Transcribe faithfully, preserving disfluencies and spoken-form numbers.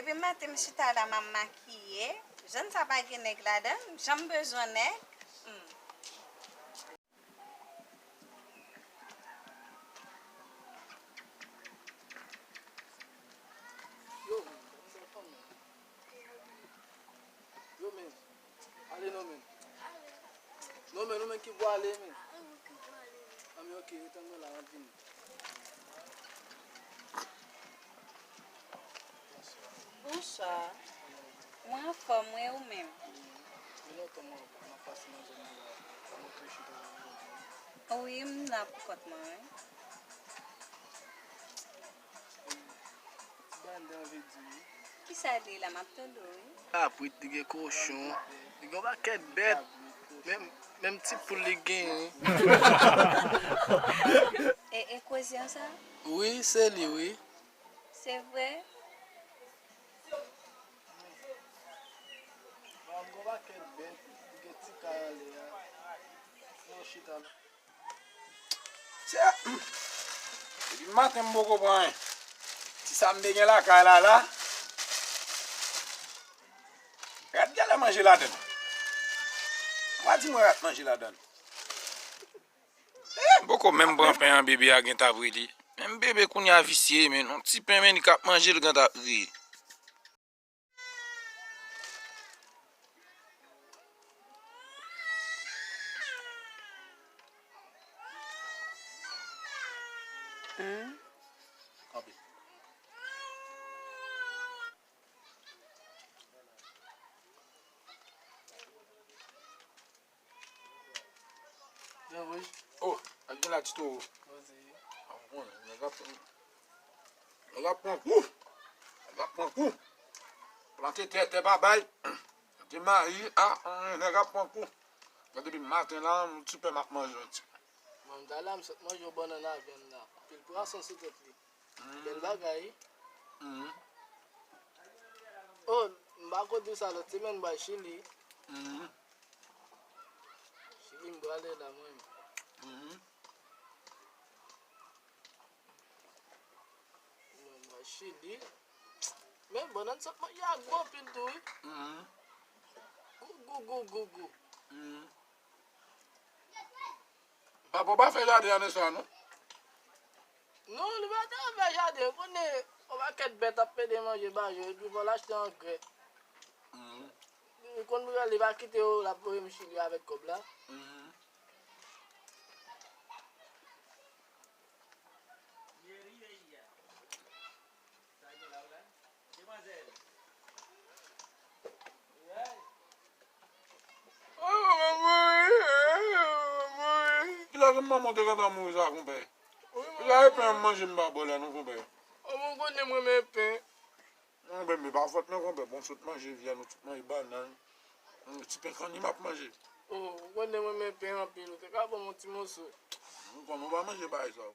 Depi maten m chita la, m ap makiye. Jèn sa pa gen nèg ladan l, jan m bezwen nèg. Hmm. Yo, men, sa fanm nan. Yo, men. Ale non, men. Non, men, nou menm ki pou ale, men. A, men, ok, ret ann la, m ap vini. Bonswa. Mwen anfòm, wi, ou menm? Gen lontan mwen, mwen pase nan zòn nan la. Mwen te chita la jodi. Wi, m la pou kont mwen, wi. Ti bagay m te anvi di w. Kisa l ye la, m ap tande w, wi. Kaprit, li gen kochon, li gen yon pakèt bèt, menm, menm ti poul li genyen. E, e koze an sa? Wi, se li, wi. Se vre? Mwen gen yon pakèt bèt, li gen ti kay anlè a. Mwen chita la. Se, depi maten m poko pran anyen. Ti sa m te gen lakay la, la. Rad genlè manje ladann. Wa di mwen rad manje ladann. Eh, m poko menm pran pen an, bebe a gen t ap rele. Menm bebe kounye a visye, men yon ti pen, men li k ap manje, l gen t ap rele. Hmm? Kanpe. Jan wouj. Oh, ak gen la ti towo. Poze. A, w konnen, nèg ap, nèg ap pran kou. Nèg ap pran kou. Plante tè, tè pa bay. Te mayi, a, a, nèg ap pran kou. Gade depi maten la, yon ti pen m ap manje yon ti. Mwen, m ta la, m sot manje yon bannann a vyann la. Anpil pwason sou tèt li. Bèl bagay. Mhm. Oh, m pa ko di w sa lòt semèn, m pral Chili. Mhm. Chili, m prale la, mwen. Mhm. Mwen, m pral Chili. Men bannann sot manje a gwo anpil tou, wi. Mhm. Gou, gou, gou, gou, gou. Mhm. Papa, w pa fè jaden ane sa, non? Non, li pa ta fè jaden. Ou konnen, yon pakèt bèt ap pede manje ba yo, epi fò l achte angrè. Mhm. Li konn li pa kite yo, l ap voye m Chili avèk kòb la. Mhm. Kilè ke manman w te gentan mouri sa, konpè? Kilè e pen an manje m pa ba w la non, konpè? Ou konnen mwen renmen pen. Non, konpè, men pa fòt mwen, konpè. Bon, sot manje vyann, ou sot manje bannann. Yon ti pen kanni m ap manje. Oh, ou konnen mwen renmen pen anpil, ou te ka ban m yon ti moso. Ou konnen ou pa manje bagay sa.